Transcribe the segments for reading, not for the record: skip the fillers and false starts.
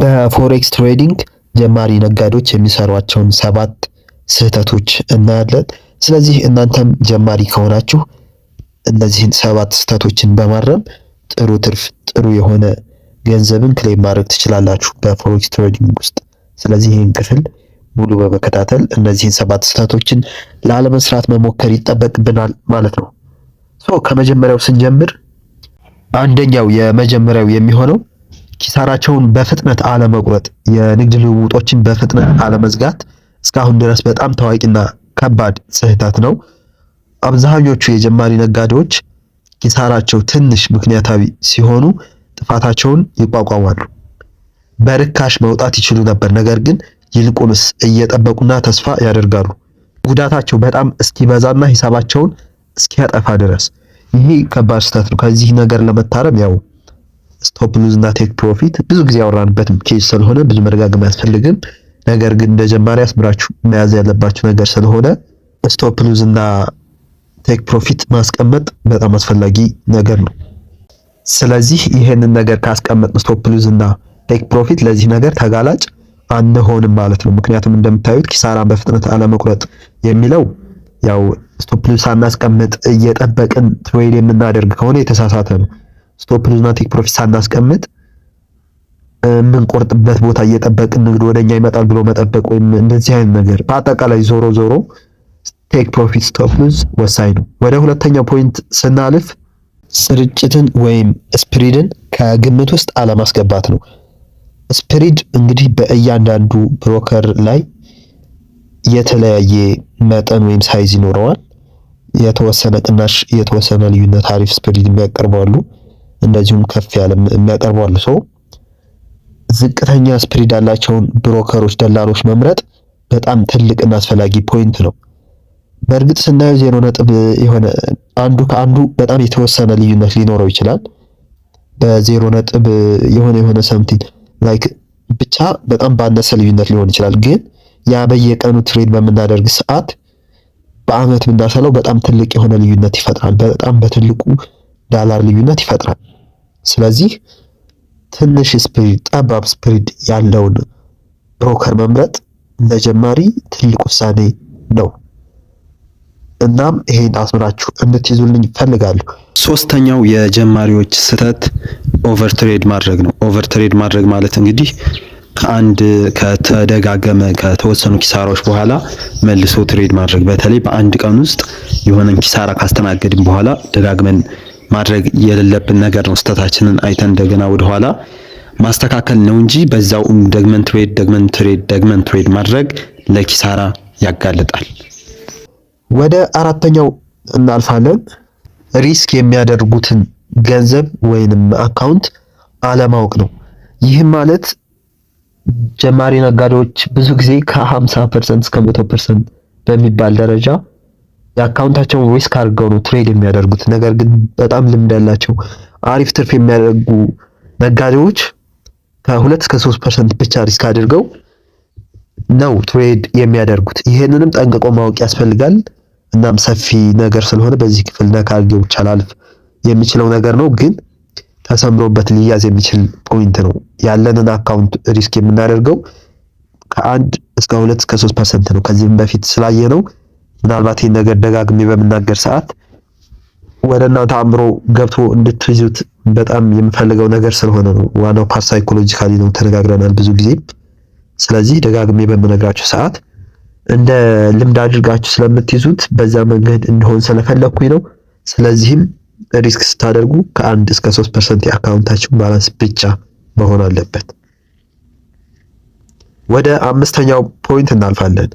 በ forex trading ጀማሪ ነጋዴዎች የሚሰሯቸውን ሰባት ስህተቶች እናያለን። ስለዚህ እናንተም ጀማሪ ከሆናችሁ እነዚህን ሰባት ስህተቶችን በማረም ጥሩ ትርፍ፣ ጥሩ የሆነ ገንዘብን claim ማድረግ ትችላላችሁ በ forex trading ውስጥ። ስለዚህ ይህን ክፍል ሙሉ በመከታተል እነዚህን ሰባት ስህተቶችን ላለመስራት መሞከር ይጠበቅብናል ማለት ነው። So ከመጀመሪያው ስንጀምር አንደኛው የመጀመሪያው የሚሆነው ኪሳራቸውን በፍጥነት አለመቁረጥ፣ የንግድ ልውውጦችን በፍጥነት አለመዝጋት እስካሁን ድረስ በጣም ታዋቂና ከባድ ስህተት ነው። አብዛኞቹ የጀማሪ ነጋዴዎች ኪሳራቸው ትንሽ ምክንያታዊ ሲሆኑ ጥፋታቸውን ይቋቋማሉ። በርካሽ መውጣት ይችሉ ነበር፣ ነገር ግን ይልቁንስ እየጠበቁና ተስፋ ያደርጋሉ፣ ጉዳታቸው በጣም እስኪበዛና ሂሳባቸውን እስኪያጠፋ ድረስ። ይሄ ከባድ ስህተት ነው። ከዚህ ነገር ለመታረም ያው stop loss እና take profit ብዙ ጊዜ ያወራንበት case ስለሆነ ብዙ መደጋገም አያስፈልግም። ነገር ግን እንደ ጀማሪ አስምራችሁ መያዝ ያለባችሁ ነገር ስለሆነ stop loss እና take profit ማስቀመጥ በጣም አስፈላጊ ነገር ነው። ስለዚህ ይሄንን ነገር ካስቀመጥን stop loss እና take profit ለዚህ ነገር ተጋላጭ አንሆንም ማለት ነው። ምክንያቱም እንደምታዩት ኪሳራን በፍጥነት አለመቁረጥ የሚለው ያው stop loss ሳናስቀምጥ እየጠበቅን trade የምናደርግ ከሆነ የተሳሳተ ነው። Stop loss እና take profit ሳናስቀምጥ የምንቆርጥበት ቦታ እየጠበቅን ንግድ ወደኛ ይመጣል ብሎ መጠበቅ ወይም እንደዚህ አይነት ነገር፣ በአጠቃላይ ዞሮ ዞሮ take profit፣ stop loss ወሳኝ ነው። ወደ ሁለተኛው point ስናልፍ ስርጭትን ወይም spread ን ከግምት ውስጥ አለማስገባት ነው። Spread እንግዲህ በእያንዳንዱ broker ላይ የተለያየ መጠን ወይም size ይኖረዋል። የተወሰነ ቅናሽ፣ የተወሰነ ልዩነት አሪፍ spread የሚያቀርቡ አሉ። እንደዚሁም ከፍ ያለ የሚያቀርቡ አሉ። So ዝቅተኛ spread ያላቸውን broker ኦች፣ ደላሎች መምረጥ በጣም ትልቅና አስፈላጊ point ነው። በእርግጥ ስናየው ዜሮ ነጥብ የሆነ አንዱ ከአንዱ በጣም የተወሰነ ልዩነት ሊኖረው ይችላል። በዜሮ ነጥብ የሆነ የሆነ something like ብቻ በጣም ባነሰ ልዩነት ሊሆን ይችላል። ግን ያ በየቀኑ trade በምናደርግ ሰዓት በአመት ብናሰለው በጣም ትልቅ የሆነ ልዩነት ይፈጥራል። በጣም በትልቁ ዳላር ልዩነት ይፈጥራል። ስለዚህ ትንሽ spread፣ ጠባብ spread ያለውን broker መምረጥ ለጀማሪ ትልቅ ውሳኔ ነው። እናም ይሄን አስምራችሁ እንድትይዙልኝ እፈልጋለሁ። ሶስተኛው የጀማሪዎች ስህተት over trade ማድረግ ነው። Over trade ማድረግ ማለት እንግዲህ ከአንድ ከተደጋገመ ከተወሰኑ ኪሳራዎች በኋላ መልሶ trade ማድረግ፣ በተለይ በአንድ ቀን ውስጥ የሆነን ኪሳራ ካስተናገድን በኋላ ደጋግመን ማድረግ የሌለብን ነገር ነው። ስህተታችንን አይተን እንደገና ወደኋላ ማስተካከል ነው እንጂ በዛው ደግመን trade፣ ደግመን trade፣ ደግመን trade ማድረግ ለኪሳራ ያጋልጣል። ወደ አራተኛው እናልፋለን። Risk የሚያደርጉትን ገንዘብ ወይንም account አለማወቅ ነው። ይህም ማለት ጀማሪ ነጋዴዎች ብዙ ጊዜ ከ50% እስከ 100% በሚባል ደረጃ የ account ኣቸውን risk አድርገው ነው trade የሚያደርጉት። ነገር ግን በጣም ልምድ ያላቸው አሪፍ ትርፍ የሚያደርጉ ነጋዴዎች ከ2 እስከ 3% ብቻ risk አድርገው ነው trade የሚያደርጉት። ይሄንንም ጠንቅቆ ማወቅ ያስፈልጋል። እናም ሰፊ ነገር ስለሆነ በዚህ ክፍል ነካ አድርጌው ብቻ ላልፍ የሚችለው ነገር ነው፣ ግን ተሰምሮበት ሊያዝ የሚችል point ነው። ያለንን account risk የምናደርገው ከ1 እስከ 2 እስከ 3% ነው። ከዚህም በፊት ስላየነው ምናልባት ይህን ነገር ደጋግሜ በምናገር ሰዓት ወደ እናንተ አእምሮ ገብቶ እንድትይዙት በጣም የምፈልገው ነገር ስለሆነ ነው። ዋናው part psychologically ነው፣ ተነጋግረናል ብዙ ጊዜ። ስለዚህ ደጋግሜ በምነግራችሁ ሰዓት እንደ ልምድ አድርጋችሁ ስለምትይዙት በዛ መንገድ እንዲሆን ስለፈለግኩኝ ነው። ስለዚህም risk ስታደርጉ ከ1 እስከ 3% የ account ኣችሁ balance ብቻ መሆን አለበት። ወደ አምስተኛው point እናልፋለን።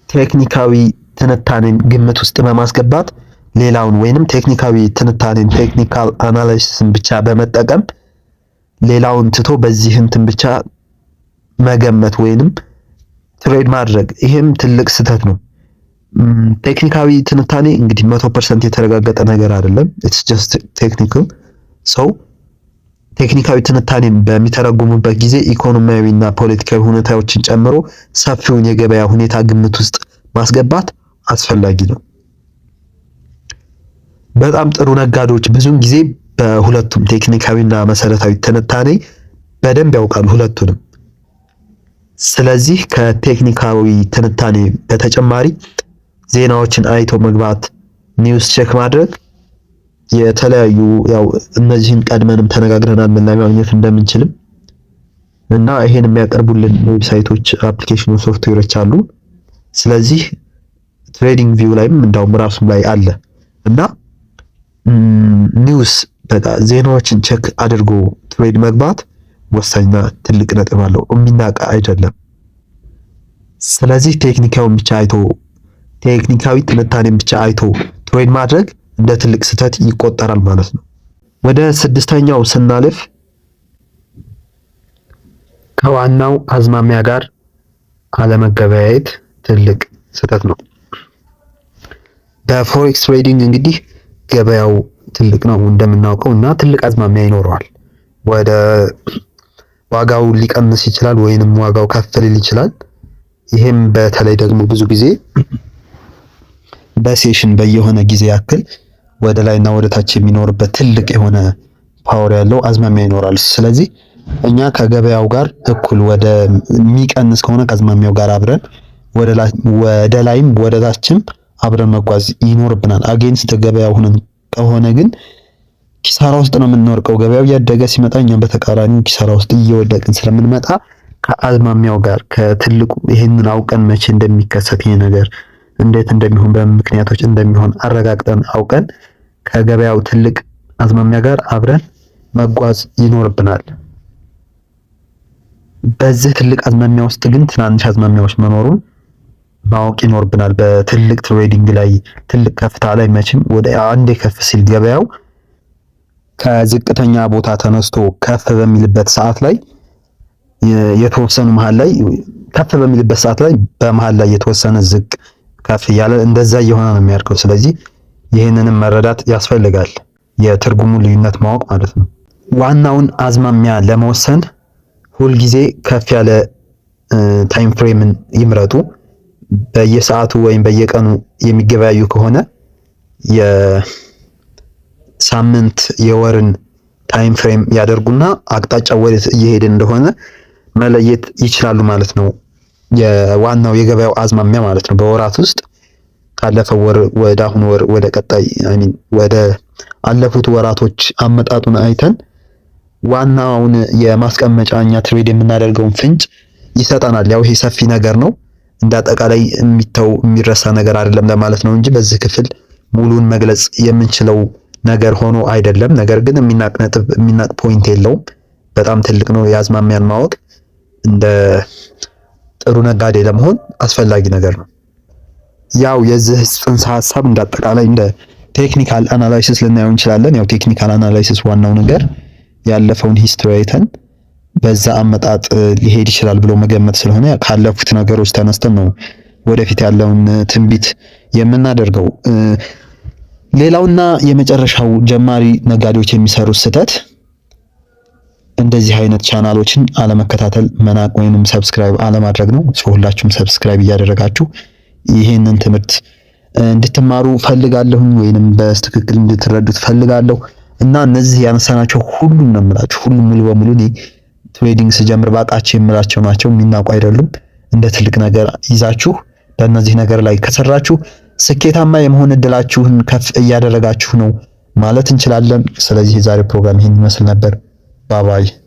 ቴክኒካዊ ትንታኔን ግምት ውስጥ በማስገባት ሌላውን ወይንም ቴክኒካዊ ትንታኔን technical analysis ን ብቻ በመጠቀም ሌላውን ትቶ በዚህ እንትን ብቻ መገመት ወይንም trade ማድረግ፣ ይሄም ትልቅ ስህተት ነው። ቴክኒካዊ ትንታኔ እንግዲህ 100% የተረጋገጠ ነገር አይደለም። It's just technical። So ቴክኒካዊ ትንታኔን በሚተረጉሙበት ጊዜ ኢኮኖሚያዊና ፖለቲካዊ ሁኔታዎችን ጨምሮ ሰፊውን የገበያ ሁኔታ ግምት ውስጥ ማስገባት አስፈላጊ ነው። በጣም ጥሩ ነጋዴዎች ብዙውን ጊዜ በሁለቱም ቴክኒካዊና መሰረታዊ ትንታኔ በደንብ ያውቃሉ ሁለቱንም። ስለዚህ ከቴክኒካዊ ትንታኔ በተጨማሪ ዜናዎችን አይቶ መግባት፣ news check ማድረግ፣ የተለያዩ ያው እነዚህን ቀድመንም ተነጋግረናል ምን ላይ ማግኘት እንደምንችልም እና ይሄን የሚያቀርቡልን website ኦች፣ application ኖች፣ ሶፍትዌሮች አሉ። ስለዚህ TradingView ላይም እንዳውም ራሱም ላይ አለ እና news በቃ ዜናዎችን check አድርጎ trade መግባት ወሳኝና ትልቅ ነጥብ አለው፣ የሚናቅ አይደለም። ስለዚህ ቴክኒካዊን ብቻ አይቶ፣ ቴክኒካዊ ትንታኔን ብቻ አይቶ trade ማድረግ እንደ ትልቅ ስህተት ይቆጠራል ማለት ነው። ወደ ስድስተኛው ስናልፍ ከዋናው አዝማሚያ ጋር አለመገበያየት ትልቅ ስህተት ነው። በ forex trading እንግዲህ ገበያው ትልቅ ነው እንደምናውቀው እና ትልቅ አዝማሚያ ይኖረዋል። ወደ ዋጋው ሊቀንስ ይችላል ወይንም ዋጋው ከፍ ሊል ይችላል። ይሄም በተለይ ደግሞ ብዙ ጊዜ በ session በየሆነ ጊዜ ያክል ወደ ላይና ወደ ታች የሚኖርበት ትልቅ የሆነ power ያለው አዝማሚያ ይኖራል። ስለዚህ እኛ ከገበያው ጋር እኩል ወደ የሚቀንስ ከሆነ ከአዝማሚያው ጋር አብረን ወደ ላይም ወደ ታችም አብረን መጓዝ ይኖርብናል። Against ገበያው ሆነን ከሆነ ግን ኪሳራ ውስጥ ነው የምንወድቀው። ገበያው እያደገ ሲመጣ እኛም በተቃራኒው ኪሳራ ውስጥ እየወደቅን ስለምንመጣ ከአዝማሚያው ጋር ከትልቁ ይሄንን አውቀን መቼ እንደሚከሰት፣ ይሄ ነገር እንዴት እንደሚሆን፣ በምን ምክንያቶች እንደሚሆን አረጋግጠን አውቀን ከገበያው ትልቅ አዝማሚያ ጋር አብረን መጓዝ ይኖርብናል። በዚህ ትልቅ አዝማሚያ ውስጥ ግን ትናንሽ አዝማሚያዎች መኖሩን ማወቅ ይኖርብናል። በትልቅ trading ላይ ትልቅ ከፍታ ላይ መቼም ወደ አንዴ ከፍ ሲል ገበያው ከዝቅተኛ ቦታ ተነስቶ ከፍ በሚልበት ሰዓት ላይ የተወሰኑ መሃል ላይ ከፍ በሚልበት ሰዓት ላይ በመሃል ላይ የተወሰነ ዝቅ ከፍ እያለ እንደዛ እየሆነ ነው የሚያድገው። ስለዚህ ይህንንም መረዳት ያስፈልጋል። የትርጉሙን ልዩነት ማወቅ ማለት ነው። ዋናውን አዝማሚያ ለመወሰን ሁልጊዜ ከፍ ያለ time frame ን ይምረጡ። በየሰዓቱ ወይም በየቀኑ የሚገበያዩ ከሆነ የሳምንት የወርን time frame ያደርጉና አቅጣጫ ወዴት እየሄደ እንደሆነ መለየት ይችላሉ ማለት ነው። የዋናው የገበያው አዝማሚያ ማለት ነው። በወራት ውስጥ ካለፈው ወር ወደ አሁን ወር ወደ ቀጣይ፣ I mean ወደ አለፉት ወራቶች አመጣጡን አይተን ዋናውን የማስቀመጫ እኛ trade የምናደርገውን ፍንጭ ይሰጠናል። ያው ይሄ ሰፊ ነገር ነው፣ እንደ አጠቃላይ የሚተው የሚረሳ ነገር አይደለም ለማለት ነው እንጂ በዚህ ክፍል ሙሉን መግለጽ የምንችለው ነገር ሆኖ አይደለም። ነገር ግን የሚናቅ ነጥብ፣ የሚናቅ point የለውም። በጣም ትልቅ ነው። የአዝማሚያን ማወቅ እንደ ጥሩ ነጋዴ ለመሆን አስፈላጊ ነገር ነው። ያው የዚህ ጽንሰ ሀሳብ እንደ አጠቃላይ እንደ technical analysis ልናየው እንችላለን። ያው technical analysis ዋናው ነገር ያለፈውን history አይተን በዛ አመጣጥ ሊሄድ ይችላል ብሎ መገመት ስለሆነ ካለፉት ነገሮች ተነስተን ነው ወደፊት ያለውን ትንቢት የምናደርገው። ሌላውና የመጨረሻው ጀማሪ ነጋዴዎች የሚሰሩት ስህተት እንደዚህ አይነት ቻናሎችን አለመከታተል፣ መናቅ ወይንም subscribe አለማድረግ ነው። ሁላችሁም subscribe እያደረጋችሁ ይሄንን ትምህርት እንድትማሩ ፈልጋለሁኝ ወይንም በትክክል እንድትረዱት ፈልጋለሁ። እና እነዚህ ያነሳናቸው ሁሉም ነው የምላችሁ፣ ሁሉም ሙሉ በሙሉ እኔ trading ስጀምር ባቃቸው የምላቸው ናቸው፣ የሚናቁ አይደሉም። እንደ ትልቅ ነገር ይዛችሁ በእነዚህ ነገር ላይ ከሰራችሁ ስኬታማ የመሆን እድላችሁን ከፍ እያደረጋችሁ ነው ማለት እንችላለን። ስለዚህ የዛሬው ፕሮግራም ይሄን ይመስል ነበር። Bye bye.